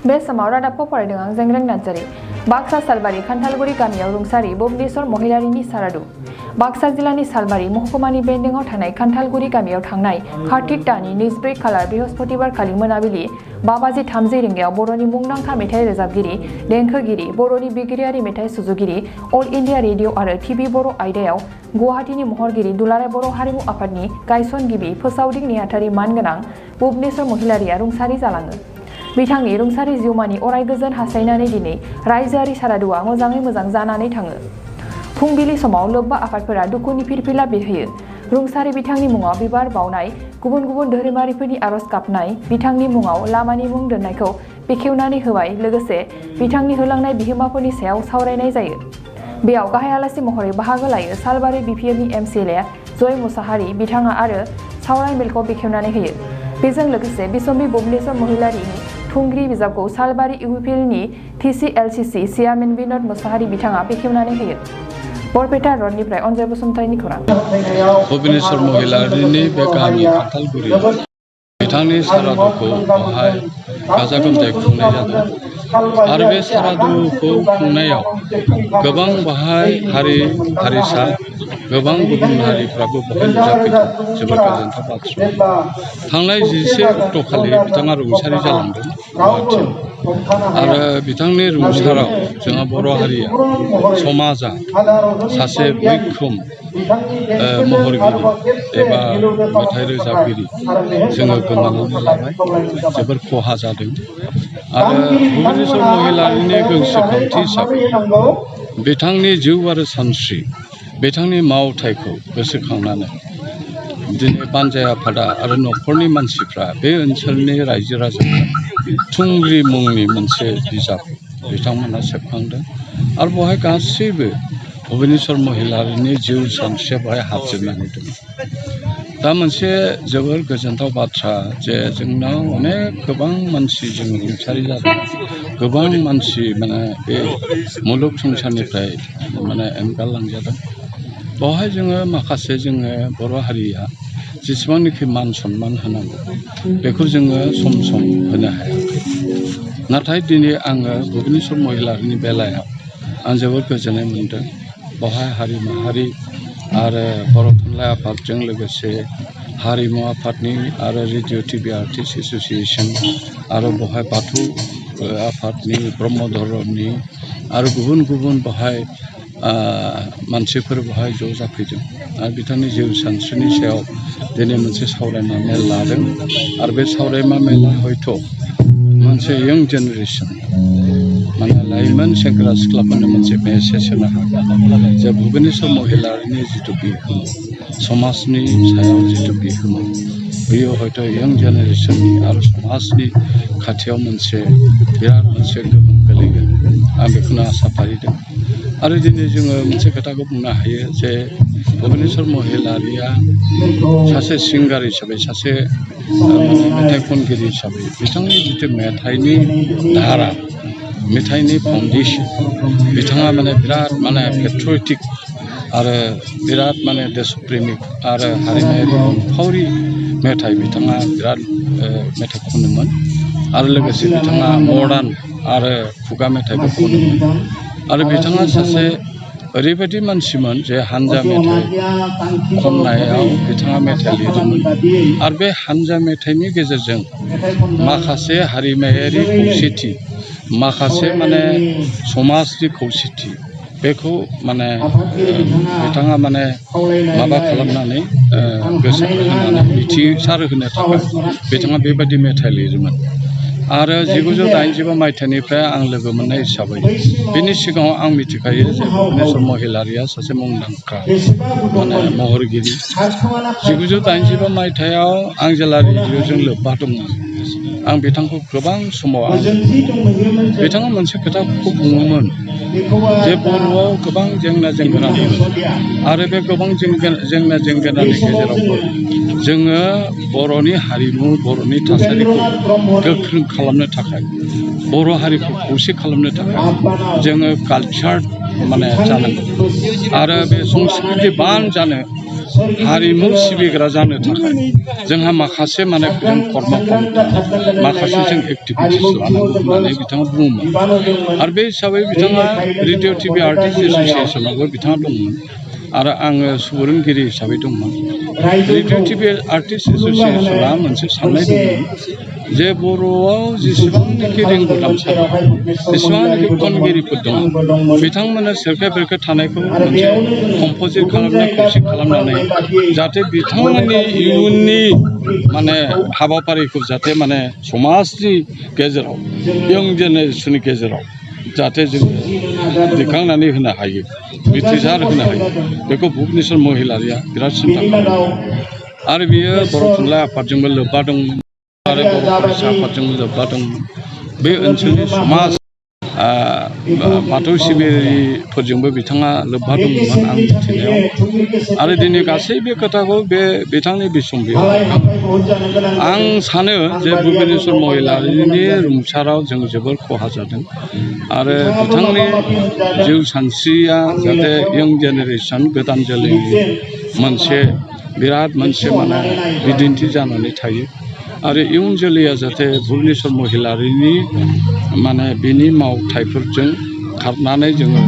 बे समाव रादाबखौ फरायदों आं जेंग्रें नार्जारी। बाक्सा सालबारि खान्थालगुरि गामियाव रुंसारि भुबनेश्वर महिलारिनि सारादु। बाक्सा जिल्लानि सालबारि महकुमानि बेन्दोंआव थानाय खान्थालगुरि गामियाव थांनाय कार्तिक दाननि 24 खालार बृहस्पतिबार खालि मोनाबिलि 5:30 रिंगायाव बर'नि मुंदांखा मेथाइ रोजाबगिरि, देंखोगिरि, बर'नि बिगिरियारि मेथाइ सुजुगिरि, अल इन्डिया रेडिअ आरो टिभि बर' आयदायाव गुवाहाटीनि महरगिरि दुलाराय बर' हारिमु आफादनि गायसनगिरि फोसावदिं नेहाथारि मानगोनां भुबनेश्वर महिलारिया रुंसारि जालाङो। बिथांनि रुंसारि जिउमानि अराय गोजोन हास्थायनानै दिनै रायजोआरि सारादुआ मोजाङै मोजां जानानै थाङो। फुंबिलि समाव लोब्बा आफादफोरा दुखुनि फिरफिला बिरहोयो। रुंसारि बिथांनि मुङाव बिबार बावनाय, गुबुन गुबुन धोरोमारिफोरनि आरज गाबनाय, बिथांनि मुङाव लामानि मुं दोननायखौ बेखेवनानै होबाय लोगोसे बिथांनि होलांनाय बिहोमाफोरनि सायाव सावरायनाय जायो। बेयाव गाहाय आलासि महरै बाहागो लायो सालबारि बिपिएफनि एमसिएलए जय मुसाहारि बिथाङा आरो सावराय मेलखौ बेखेवनानै होयो। बेजों लोगोसे बिसम्बि भुबनेश्वर महिलारिनि थुंग्रि बिजाबखौ सालबारि इउपिएलनि टिसिएलसिसि चेयारमेन बिनोद मुसाहारि बिथाङा बेखेवनानै होयो। बरपेटा रडनिफ्राय अनजय बसुमतारीनि खौरां। भुबनेश्वर महिलारिनि बे गामि खान्थालगुरि बिथांनि सारादुखौ बेवहाय गाजा गोमजायै खुंनाय जादों आरो बे सारादुखौ खुंनायाव गोबां बाहाय हारिसा गोबां गुबुन हारिफ्राबो बेवहाय नुजाफैदों। जोबोद गोजोनथाव बाथ्रा। थांनाय 11 अक्ट'खालि बिथाङा रुंसारि जालांदों गुवाहाटीआव आरो बिथांनि रुंसाराव जोंहा बर' हारिया समाजा सासे मैखोम महरगिरि एबा मेथाइ रोजाबगिरि जोङो गोमानानै लाबाय। जोबोर खहा जादों आरो भुबनेश्वर महिलारिनि गोसोखांथि हिसाबै बिथांनि जिउ आरो सानस्रि, बिथांनि मावथायखौ गोसोखांनानै दिनै बानजाय आफादा आरो न'खरनि मानसिफ्रा बे ओनसोलनि रायजो राजाफ्रा थुंग्रि मुंनि मोनसे बिजाब बिथांमोनहा सेबखांदों आरो बेवहाय गासैबो भुबनेश्वर महिलारिनि जिउ सानस्रिया बेवहाय हाबजोबनानै दं। दा मोनसे जोबोर गोजोनथाव बाथ्रा जे जोंनाव गोबां मानसि जों रुंसारि जादों, गोबां मानसि बे मुलुग संसारनिफ्राय एंगारलांजादों। बेवहाय जोङो माखासे बर' हारिया जेसेबांनाखि मान सन्मान होनांगौ बेखौ जोङो सम सम होनो हायाखै। नाथाय दिनै आङो भुबनेश्वर महिलारिनि बेलायाव आं जोबोद गोजोननाय मोन्दों। बेवहाय हारि माहारि आरो बर' थुनलाइ आफादजों लोगोसे हारिमु आफादनि आरो रेडिअ टिभि आर्टिस्ट एस'सियेसन आरो बेवहाय बाथौ आफादनि ब्रह्म धर्मनि आरो गुबुन गुबुन बेवहाय मानसिफोर बेवहाय ज' जाफैदों आरो बिथांनि जिउ सानस्रिनि सायाव दिनै मोनसे सावरायमा मेल लादों आरो बे सावरायमा मेला हयथ' मोनसे यं जेनेरेसन लाइमोन सेंग्रा सिख्लाफोरनो मोनसे मेसेज होनो हागोन जे भुबनेश्वर महिलारिनि जिथु बिहोमा समाजनि सायाव जिथु बिहोमा बेयो हयथ' यं जेनेरेसननि आरो समाजनि खाथियाव बिराद मोनसे गोहोम गोलैगोन। आं बेखौनो आसा फारिदों आरो दिनै जोङो मोनसे खोथाखौ बुंनो हायो जे भुबनेश्वर महिलारिया सासे सिंगार हिसाबै सासे मेथाइ खनगिरि हिसाबै बिथांनि जिथु मेथाइनि धारा मेथाइनि फाउन्डेसन बिथाङा बिराद पेट्रियटिक आरो बिराद देशप्रेमिक आरो हारिमायारि अनफावरि मेथाइ बिथाङा बिराद मेथाइ खनोमोन आरो लोगोसे बिथाङा मडार्न आरो खुगा मेथाइबो खनोमोन आरो बिथाङा सासे ओरैबायदि मानसिमोन जे हानजा मेथाइ खननायाव बिथाङा मेथाइ लिरोमोन आरो बे हानजा मेथाइनि गेजेरजों माखासे हारिमायारि खौसेथि माखासे समाजनि खौसेथि बेखौ बिथाङा माबा खालामनानै गोसारहोनानै मिथिसार होनो थाखाय बिथाङा बेबायदि मेथाइ लिरोमोन। आरो 1985 मायथाइनिफ्राय आं लोगो मोननाय हिसाबै बेनि सिगाङाव आं मिथिखायो जे भुबनेश्वर महिलारिया सासे मुंदांखा महरगिरि। 1985 मायथाइयाव आं जेला रेडिअजों लोब्बा दंमोन आं बिथांखौ गोबां समाव बिथाङा मोनसे खोथाखौ बुङोमोन जे बर'आव गोबां जेंना जेंगोना दङ आरो बे गोबां जेंना जेंगोनानि गेजेरावबो जोङो बर'नि हारिमु बर'नि थासारिखौ गोख्रों खालामनो थाखाय बर' हारिखौ खौसे खालामनो थाखाय जोङो कालचार जानांगौ आरो बे संस्कृति बान जानो हारिमु सिबिग्रा जानो थाखाय जोंहा माखासे माने जों कर्मफोर माखासे जों एक्टिभिटिस लानांगौ होननानै बिथाङा बुङोमोन आरो बे हिसाबै बिथाङा रेडिअ टिभि आर्टिस्ट एस'सियेसनावबो बिथाङा दंमोन आरो आङो सुबुरुनगिरि हिसाबै दंमोन रेडिअ टिभि आर्टिस्ट एस'सियेसना मोनसे साननाय दंमोन जे बर'आव जेसेबांनाखि रोंगौथामसा दं जेसेबांनाखि खनगिरिफोर दङ बिथांमोना सेरखे बेरखे थानायखौ मोनसे कम्पजिट खालामनाय खौसे खालामनानै जाहाथे बिथांमोननि इयुननि माने हाबाफारिखौ जाहाथे माने समाजनि गेजेराव इयं जेनेरेसननि गेजेराव जाहाथे जों दिखांनानै होनो हायो मिथिसार होनो हायो बेखौ भुबनेश्वर महिलारिया बिराद सिन्था खालामो आरो बियो बर' थुनलाइ आफादजोंबो लोब्बा दंमोन आरो बर' फरायसा आफादजोंबो लोब्बा दंमोन बे ओनसोलनि समाज बाथौ सिबियारिफोरजोंबो बिथाङा लोब्बा दंमोन आं मिथिनायाव आरो दिनै गासै बे खोथाखौ बे बिथांनि बिसम्बियाव आं सानो जे भुबनेश्वर महिलारिनि रुंसाराव जों जोबोर खहा जादों आरो बिथांनि जिउ सानस्रिया जाहाथे इयं जेनेरेसन गोदान जोलैनि मोनसे बिराद मोनसे माने बिदिन्थि जानानै थायो आरो इयुन जोलैया जाहाथे भुबनेश्वर महिलारिनि माने बिनि मावथाइफोरजों खारनानै जोङो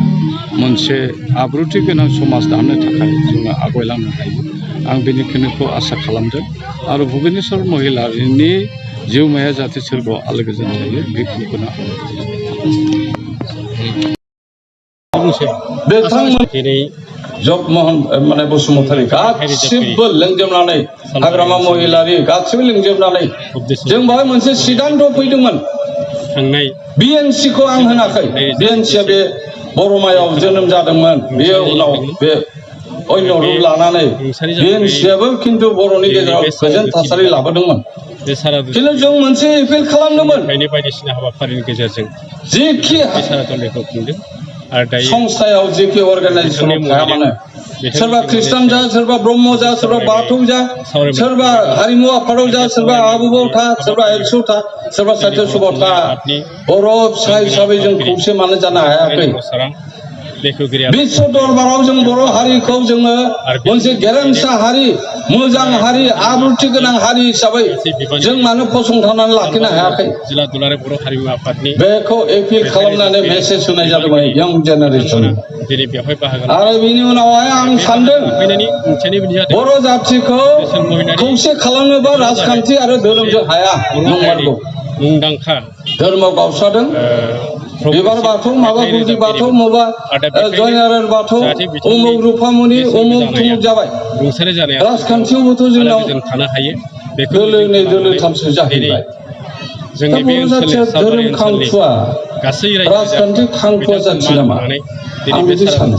मोनसे आब्रुथि गोनां समाज दानो थाखाय जोङो आवगायलांनो हायो आं बेनिखायनोखौ आसा खालामदों आरो भुबनेश्वर महिलारिनि जिउमाया जाहाथे सोरगोआव आलो गोजोन थायो बेखौनो दिनै जगमोहन माने बसुमतारी गासिबो लोंजोबनानै हाग्रामा महिलारि गासिबो लोंजोबनानै जों बेवहाय मोनसे सिद्धान्त फैदोंमोन थांनाय बिएनसिखौ आं होनाखै बिएनसिया बे बरमायाव जोनोम जादोंमोन बेयो उनाव बे अन्य रुप लानानै बिएनसियाबो खिन्थु बर'नि गेजेराव गोजोन थासारि लाबोदोंमोन बे सारादु खिन्थु जों मोनसे एपिल खालामदोंमोन बायदिसिना हाबाफारिनि गेजेरजों जेखि बे सारादुखौ खुंदों आरो दायो संस्थायाव जेखि अर्गानाइजेसनाव थाया मानो सोरबा ख्रिस्टान जा सोरबा ब्रह्म जा सोरबा बाथौ जा सोरबा हारिमु आफादाव जा सोरबा आबुबाव था सोरबा एबसुआव था सोरबा साहित्य सभायाव था बर' फिसा हिसाबै जों खौसे मानो जानो हायाखै बिश्व दरबाराव जों बर' हारिखौ जोङो मोनसे गेरेमसा हारि मोजां हारि आब्रुथि गोनां हारि हिसाबै जों मानो फसंथानानै लाखिनो हायाखै जिल्ला दुलाराय बर' हारिमु आफादनि बेखौ एपिल खालामनानै मेसेज होनाय जादोंमोन इयं जेनेरेसन दिनै बेवहाय बाहागो आरो बिनि उनावहाय आं सानदों फैनायनि ओंथियानो बिदि जादों बर' जाथिखौ खौसे खालामनोबा राजखान्थि आरो धोरोमजों हाया नंमारगौ मुंदांखा धर्म गावस्रादों बिबार बाथौ माबा गुदि बाथौ माबा जयनारायण बाथौ उमुक रुफामनि उमुक थुमुक जाबाय रुंसारि जानाया राजखान्थियावबोथ' जोंनाव थानो हायो दोलोनै दोलोथामसो जाहैबाय जोंनि बे ओनसोलनि धोरोम खांखुवा गासै राजखान्थि खांखुवा जाथि नामा आं बिदि सानो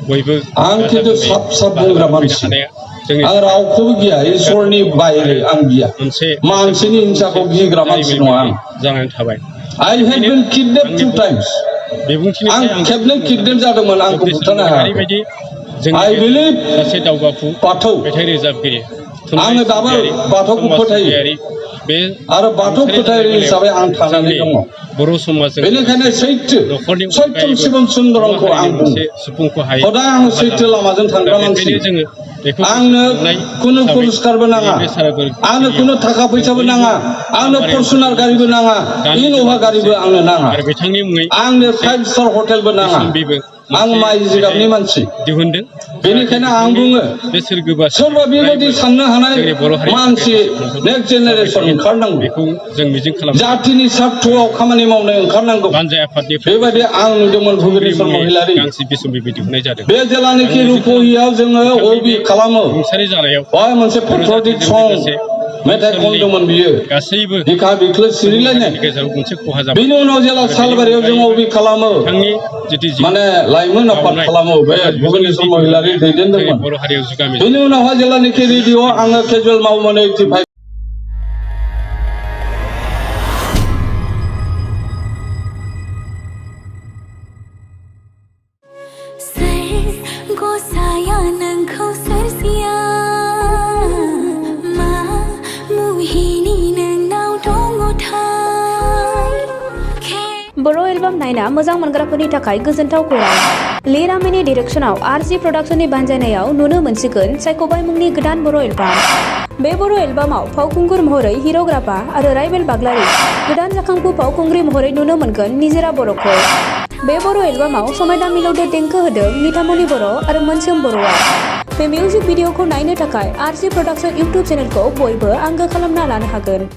बयबो आं खिन्थु साब बुंग्रा मानसि आं रावखौबो गिया इसोरनि बायरे आं गिया मानसिनि हिंसाखौ गिग्रा मानसि नङा आं जानानै थाबाय I had been kidnapped 2 times आं खेबनै किडनेप जादोंमोन आंखौ बुथारनो हायाखै I believe सासे दावगाफु बाथौ मेथाइ रोजाबगिरि आङो दाबो बाथौखौ फोथायो बे आरो बाथौ फोथायगिरि हिसाबै आं थांनानै दङ बर' समाजजों बेनिखायनो सत्यम शिवम सुन्दरमखौ आं बुङो हदाय आं सैथो लामाजों थांग्रा मानसि आंनो खुनु पुरस्कारबो नाङा आंनो खुनु थाखा फैसाबो नाङा आंनो फर्चुनार गारिबो नाङा इन'भा गारिबो आंनो नाङा आंनो 5-स्टार हटेलबो नाङा आं माइ जिगाबनि मानसि दिहुनदों बेनिखायनो आं बुङो सोरबा बेबायदि साननो हानाय मानसि नेक्स्ट जेनेरेसन ओंखारनांगौ जातिनि सार्थआव खामानि मावनो ओंखारनांगौ बेबायदि आं नुदोंमोन भुबनेश्वर महिलारि बे जेलानिखि रुपहियाव जोङो अबि खालामो बेवहाय मोनसे पेट्रियटिक सं मेथाइ खनदोंमोन बियो बिखा बिख्लो सिरिलायनाय बिनि उनाव जेला सालबारियाव जों अबि खालामो माने लाइमोन आफाद खालामो बे भुबनेश्वर महिलारि दैदेनदोंमोन बिनि उनावहाय जेलानिखि रेडिअ आङो केजुवेल मावोमोन 85 बर' एलबाम नायना मोजां मोनग्राफोरनि थाखाय गोजोनथाव खौरां। लिरामिनि डिरेक्शनाव आरजि प्रडाक्शननि बानजायनायाव नुनो मोनसिगोन सायख'बाय मुंनि गोदान बर' एलबाम। बे बर' एलबामाव फावखुंगुर महरै हिर'ग्राफा आरो राइबेल बाग्लारि, गोदान जाखांफु फावखुंग्रि महरै नुनो मोनगोन निजोरा बर'खौ। बे बर' एलबामाव समायना मिलौदो देंखो होदों निथामनि बर' आरो मोनसोम बर'आ। बे मिउजिक भिडिअखौ नायनो थाखाय आरजि प्रडाक्शन इउटुब चेनेलखौ बयबो आंगो खालामना लानो हागोन।